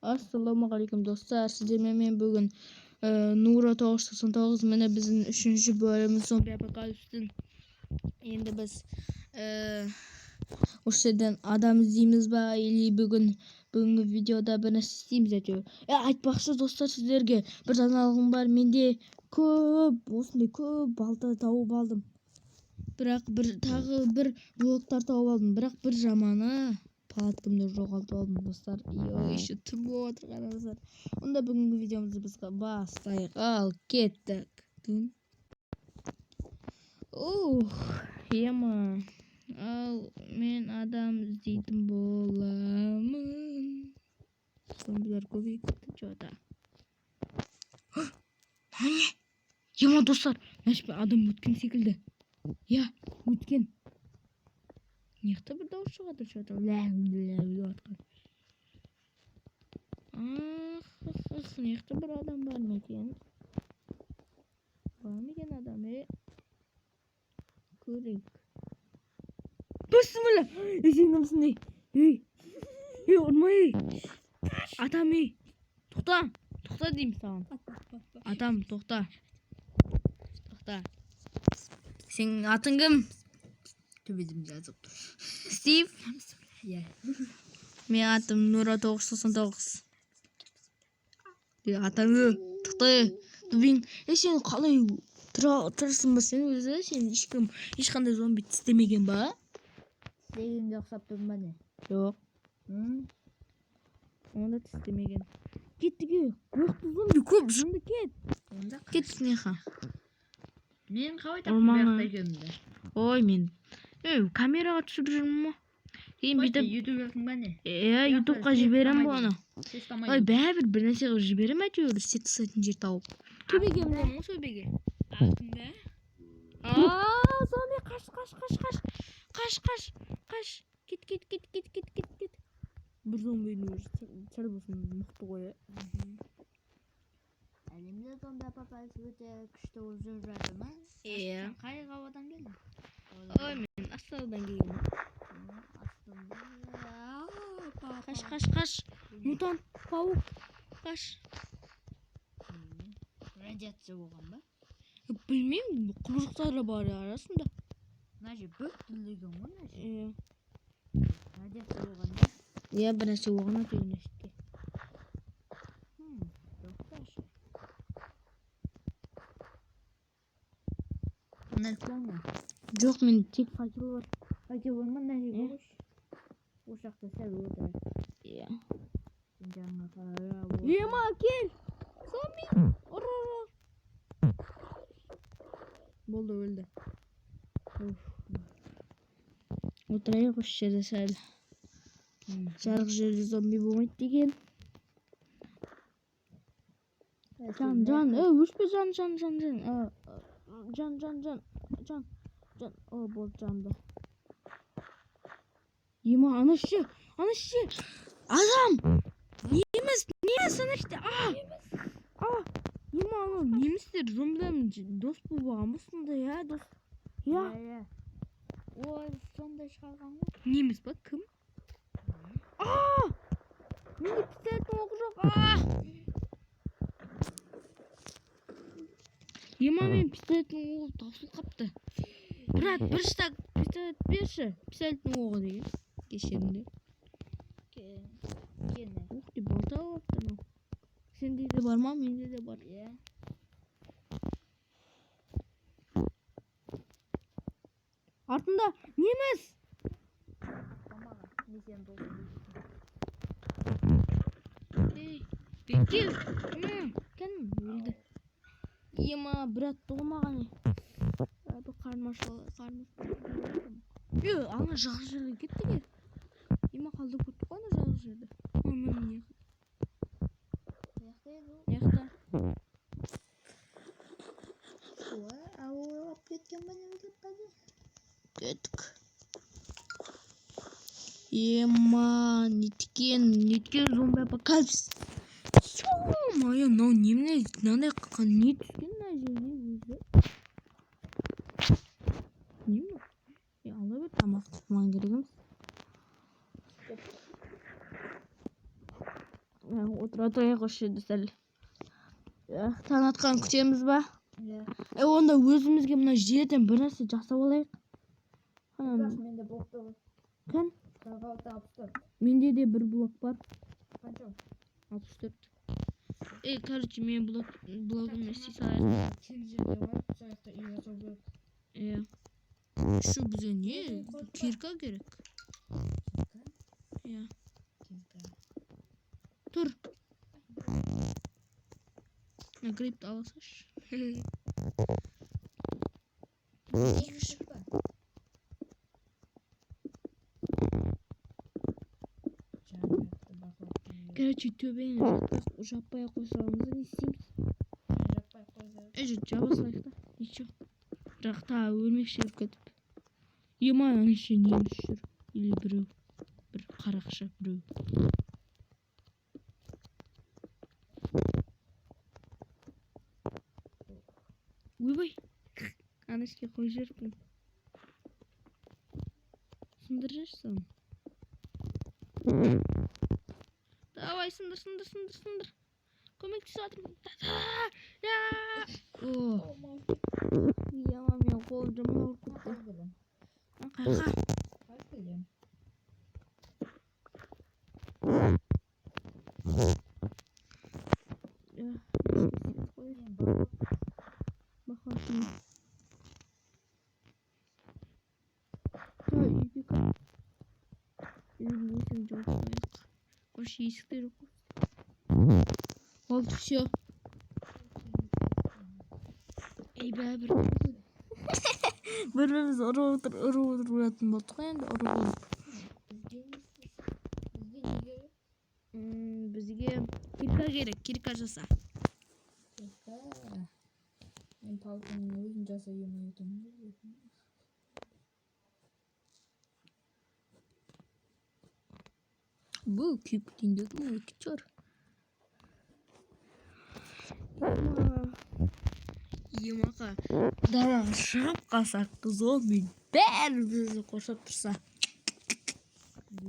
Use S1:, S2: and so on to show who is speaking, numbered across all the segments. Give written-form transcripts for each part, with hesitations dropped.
S1: Ассалаумағалейкум, достар! Сіздермен мен бүгін Нура 999. Міне, біздің үшінші бөліміміз зомби апокалипсистің. Енді біз осы жерден адам іздейміз ба или бүгінгі видеода бір нәрсе істейміз әйтеуір. Айтпақшы, достар, сіздерге бір жаңалығым бар. Менде көп, осындай көп балта тауып алдым. Бірақ бір тағы бір блоктар тауып алдым. Бірақ бір жаманы, палаткамды жоғалтып алдым, достар. Йо, еще түн болып жатыр, қараңыздар. Онда бүгінгі видеомызды біз бастайық. Ал кеттік. Түн. Ух, ема. Ал мен адам іздейтін боламын. Зомбилер көбейіп кетті че-то. Не? Ема, достар, мына адам өткен секілді. Иә, өткен. Мына жақта бір дауыс шығады че-то. Лә, лә деп жатқан. Ах, ах, мына жақта бір адам бар ма екен? Бар ма екен адам, е? Көрейік. Бісміллә! Ей, сен кімсің, ей? Ей, ей, ұрма, ей! Атам, ей! Тоқта! Тоқта деймін саған. Атам, тоқта. Тоқта. Сенің атың кім?
S2: Төбеден жазып тұр.
S1: Стив?
S2: Иә.
S1: Менің атым Нура 999. Е, атам, е, тоқта, е. Дубин, е, сен қалай тұрсың ба сен өзі? Сен ешкім, ешқандай зомби тістемеген ба?
S2: Тістегенге ұқсап тұрмын ба, не?
S1: Жоқ.
S2: М?
S1: Онда тістемеген. Кеттік, е. Оқты зомби көп, жынды, кет.
S2: Онда
S1: Кет снеха.
S2: Мен қалай таптым
S1: Орманға.
S2: бұл жақта екенімді?
S1: Ой, мен. Ей, камераға түсіп жүрмін ма? Кейін бүйтіп,
S2: Ютуберсің ба, не?
S1: Е, ютубқа жіберем бұны.
S2: Ses
S1: Ой, бәрібір бір нәрсе қылып жіберем әйтеуір, істеп тастайтын жер тауып. Төбеге мінемін ғой, төбеге.
S2: Артында.
S1: Аа, зомби, қаш, қаш, қаш, қаш. Қаш, қаш, қаш. Кет, кет, кет, кет, кет, кет, кет. Бір зомбидің өзі сәл болсын мықты ғой, иә.
S2: Әлемде зомби апокалипсис өте күшті болып жүріп жатыр ма?
S1: Иә.
S2: Сен қай қаладан келдің?
S1: Ой, мен Астанадан келгенмін. Қаш, қаш, қаш. Мутант, паук. Қаш.
S2: Радиация болған ба?
S1: Білмеймін, құбыжықтар да бар арасында.
S2: Мына жер біртүрлі екен ғой, мына жер.
S1: Иә.
S2: Радиация болған ба?
S1: Иә, бір нәрсе болған әйтеуір мына жерде.
S2: Тоқташы. Мына бар ма?
S1: Жоқ, мен тек факел бар.
S2: Факел бар ма, мына жерге
S1: Иә.
S2: қойшы. Осы жақта сәл отырайық.
S1: Иә.
S2: Сен жағыңа қарап отыр.
S1: Ема, кел. Зомби. Ұр, ұр, ұр. Болды, өлді. Уф. Отырайық осы жерде сәл. Жарық жерде зомби болмайды деген. Жан, жан, е, өшпе, жан, жан, жан, жан. Жан, жан, жан, жан, жан. О, болды, жанды. Ема, ана ше, ана ше. Адам! Неміс, неміс, ана жерде. А! А! Ема, анау немістер зомбилармен дос болып алған ба сонда, иә, дос. Иә.
S2: Иә. Ой, сондай шығарған ғой.
S1: Неміс па, кім? А! Менде пистолеттің оғы жоқ. А! Ема, мен пистолеттің оғы таусылып қапты. Брат, бір штак пистолет берші. Пистолеттің оғы деген. Кешіріңдер.
S2: Кені.
S1: Ух ты, балта алыпты мынау. Сенде де бар ма? Менде де бар.
S2: Иә.
S1: Артында неміс!
S2: Маған. Мен сенің досың.
S1: Ей, кел. Кән, өлді. Ема, брат, толмаған. Бір қарным ашылды, қарным. Е, ана жарық жерге кеттік, е. Ема, қалдырып кеттік қой ана жарық жерді. Ой, міне не.
S2: Қаяқта еді ол?
S1: Мына жақта.
S2: Ой, ауылға кеткен ба, не біліп па, не?
S1: Кеттік. Ема, неткен зомби апокалипсис. Ё-моё, мынау немене, мынандай не түскен мына жерге өзі? Не мынау? Е, ала бер, тамақ маған керек емес. Отыра тұрайық осы жерде сәл. Таң атқанын күтеміз ба?
S2: Иә.
S1: Онда өзімізге мына жерден бір нәрсе жасап алайық.
S2: Бірақ менде блок та бар.
S1: Кән?
S2: 46, 64.
S1: Менде де бір блок бар.
S2: Қанша?
S1: 64. Короче, мен блогымды істей салайық.
S2: Кең жерге барып, сол жақта үй жасау керек.
S1: Иә. Шу бізге не? Кирка керек. Иә.
S2: Кирка.
S1: Тұр. Мына грибті ала салшы.
S2: Кирка па? Жан-жақты бақылап тұру керек.
S1: Короче, төбені жаппай ақ қоя саламыз да, не істейміз?
S2: Жаппай ақ қойса.
S1: Же, жаба салайық та. Ничего. Бірақ тағы өрмекші кіріп кетіп. Ема, ана ішінде неміс жүр. Или біреу. Бір қарақшы біреу. Ойбай. Ана ішке қойып жіберіппін. Сындырып жіберші соны. Давай, сындыр, сындыр, сындыр, сындыр. Көмектесіп жатырмын. О, ема, менің қолым жаман ауырып кетті.
S2: Қай білем?
S1: Қайқа?
S2: Қай білем? Мен бақылап
S1: Бақыласын. Да, үйге кір. Үйдің есігін жауып қояйық. Короче, есікті жоқ қой. Болды, все. Ей, бәрібір. Бір-бірімізді ұрып отыр, ұрып отыратын болдық қой енді, ұрып ұрып.
S2: Бізге не істейсің? Бізге не керек?
S1: Бізге кирка керек, кирка жаса.
S2: Кирка. Мен палканың өзін жасай алмай отырмын.
S1: Бұл күйіп кетейін дедім ғой, кетер. Емақа, далаға шығып қалсақ, зомби бәрі бізді қоршап тұрса.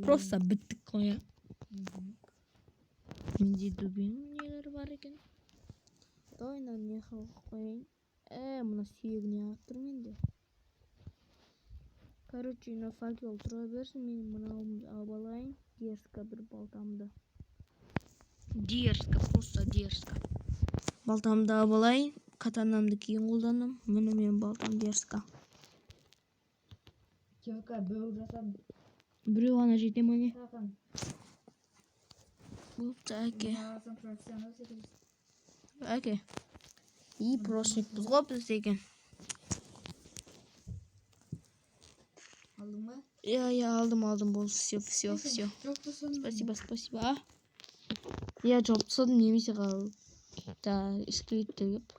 S1: Просто біттік қой, иә. Менде дубинің нелері бар екен. Давай мына не қылып қояйын. Мына сүйегі не алып тұр менде. Короче, мына факел тұра берсін, мен мынауымды алып алайын. Дерзко бір балтамды. Дерзко, просто дерзко. Балтамды алып алайын. Катанамды кейін қолданамын. Міне менің балтам дерзко.
S2: Кирка біреу жасадым.
S1: Біреу ғана жете ма не?
S2: Саған.
S1: Болыпты, әке.
S2: Маған профессионал секілді.
S1: Әке. И прошникпіз ғой біз деген.
S2: Алдың ба?
S1: Иә, иә, алдым, алдым, болды, все, все, все.
S2: Жоқ тастадың.
S1: Спасибо, спасибо. А? Иә, жауып тастадым, немесе қал. Да, скелеттер кеп.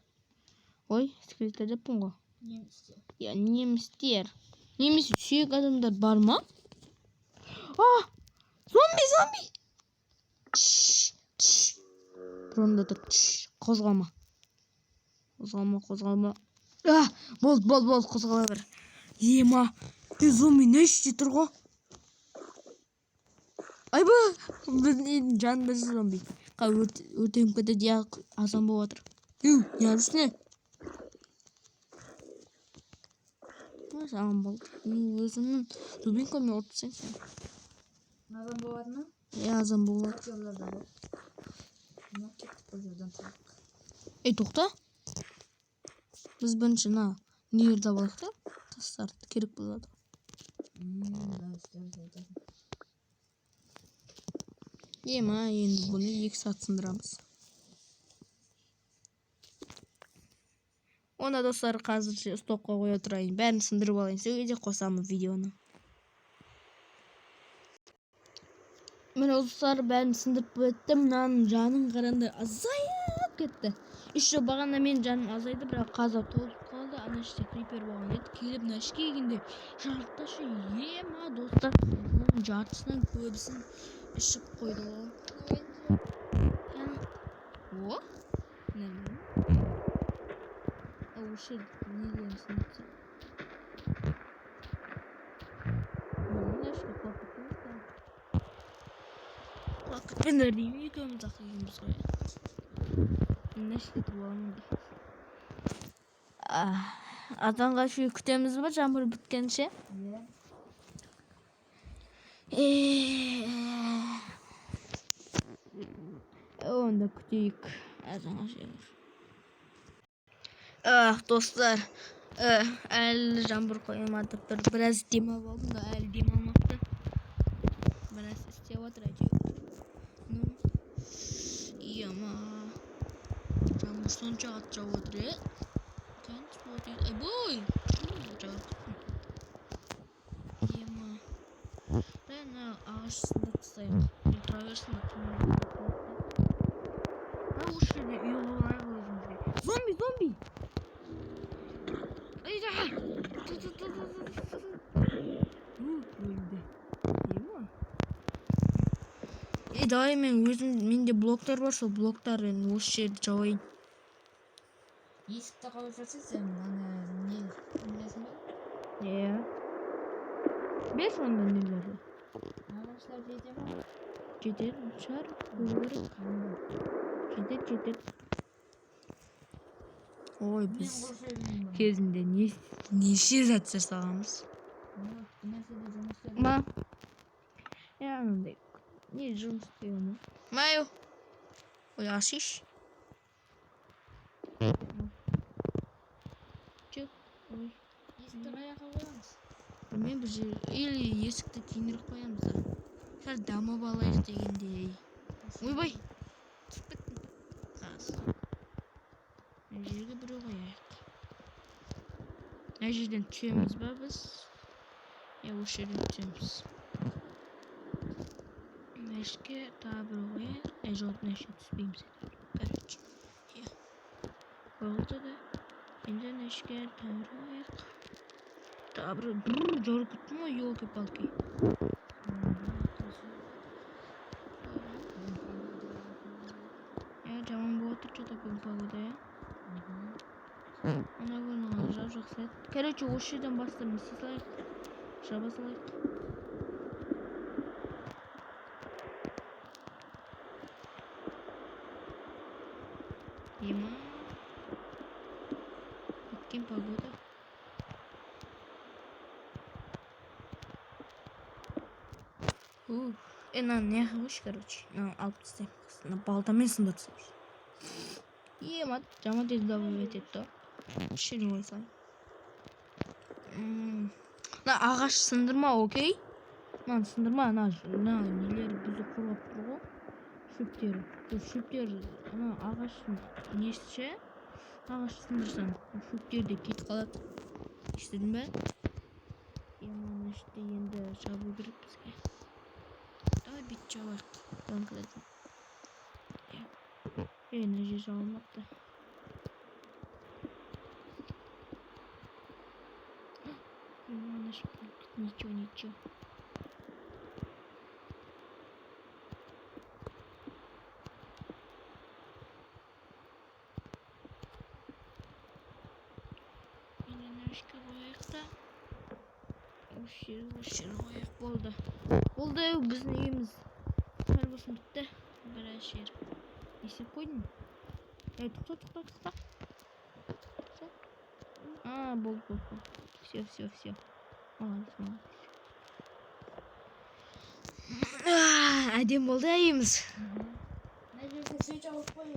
S1: Ой, скелеттер деппін ғой.
S2: Немістер.
S1: Иә, немістер. Немесе сүйек адамдар бар ма? А! Зомби, зомби! Тш, тш. Бір орында тұр. Тш, қозғалма. Қозғалма, қозғалма. А, болды, болды, болды, қозғала бер. Ема, зомби не іште тұр ғой? Айба, біздің үйдің жанында жүр зомби. Өртеніп кетеді, я азан болып жатыр. Ю, не үстіне? Саған болды. Мен өзімнің дубинкамен ұрып тастайын сені.
S2: Азан болады ма?
S1: Иә, азан болады.
S2: Актерлар да бар. Мына кеттік бұл жерден тұрайық.
S1: Ей, тоқта. Біз бірінші мына нелерді алайық та, тастарды керек болады.
S2: Дұрыс, дұрыс айтасың.
S1: Ема, енді бұны 2 сағат сындырамыз. Онда достар, қазір стопқа қоя тұрайын. Бәрін сындырып алайын. Сол кезде қосамын видеоны. Міне достар, бәрін сындырып біттім. Мынаның жанын қараңдар, азайып кетті. Еще бағана менің жаным азайды, бірақ қазір толып қалды. Ана іште крипер болған еді. Келіп мына ішке келгенде жарташы, ема достар, бұның жартысынан көбісін ішіп қойды ғой. О, нормально. А осы неден сындырса? Мына ішке құлап кетті. Құлап кетті. Біздер деймін, екеуміз ақ үйіміз ғой. Мына жерде тұрып аламын онда. Азанға шейін күтеміз ба, жаңбыр біткенше?
S2: Иә.
S1: Онда күтейік азанға шейін. Ах, достар, әлі жаңбыр қоймады. Біраз демалып алдым да, әлі демалмапты. Біраз істеп отыр әйтеуір. Ну, ема. Жаңбыр сонша қатты жауып отыр, е? Айбой! Жауып кеттім. Ема. Да, мына ағаш сындырып тастайық. Или тұра берсін ба? Осы жерде үй қылып алайық өзімізге. Зомби, зомби! Айда! Өлді. Ема. Е, давай мен өзім, менде блоктар бар, сол блоктармен осы жерді жабайын.
S2: Есікті қалай жасайсың? Ана не білесің ба?
S1: Иә. Берші онда нелерді.
S2: Ағаштар жете ма?
S1: Жететін шығар, көру керек. Жетеді, жетеді. Ой,
S2: Мен
S1: біз
S2: қоршай білмеймін.
S1: кезінде неше зат жасағанбыз.
S2: Мына нәрседе жұмыс істеп.
S1: Ма. Е, анандай не жұмыс істеу ма? Маю. Ой, ашиш. Чек. Ой.
S2: Есікті қай жаққа қоямыз?
S1: Білмеймін, бір жер или есікті кейінірек қоямыз да. Сәл дамып алайық дегендей. Ойбай. Түсіп кеттім. Қазір. Мына жерге біреу қояйық. Мына жерден түсеміз ба біз? Иә, осы жерден түсеміз. Мына жерге тағы біреу қояйық. Е, жоқ, мына жерге түспейміз. Короче. Иә. Болды да. Енді мына жерге тағы біреу қояйық. Тағы біреу. Бррр, жарып кеттім ғой, елки-палки. Иә, жаман болып отыр что-то бүгін погода, иә. Ана күні ғана жап жақсы еді. Короче, осы жерден бастап не істей салайық? Жаба салайық. Ема. Біткен погода. Уф. Е, мынаны не қойшы, короче. Мынаны алып тастаймын. Мына балтамен сындырып тастаймын. Ема, жаман тез добавить етті. Осы жерге қоя салайын. Мына ағаш сындырма, окей? Мынаны сындырма, мына нелер бізді қорғап тұр ғой. Шөптері. Сол шөптер, ана ағаштың несі ше? Ағаш сындырсаң, шөптер де кетіп қалады. Естідің бе? Ема, мына жерде енді жабу керек бізге. Давай бүйтіп жабайық. Конкретно. Иә. Е, мына жер жабылмапты. Ема, мына жер ничего, ничего. Енді мына жерге қояйық та. Осы жерге, осы жерге қояйық. Болды. Болды, біздің үйіміз сәл болсын бітті. Біраз жер. Не істеп қойдың? Ей, тоқта, тоқта, тоқта. Тоқта. А, болды, болды, болды. Все, все, все. Молодец, молодец. Әдемі болды үйіміз.
S2: Мына жерде свеча қойып қой.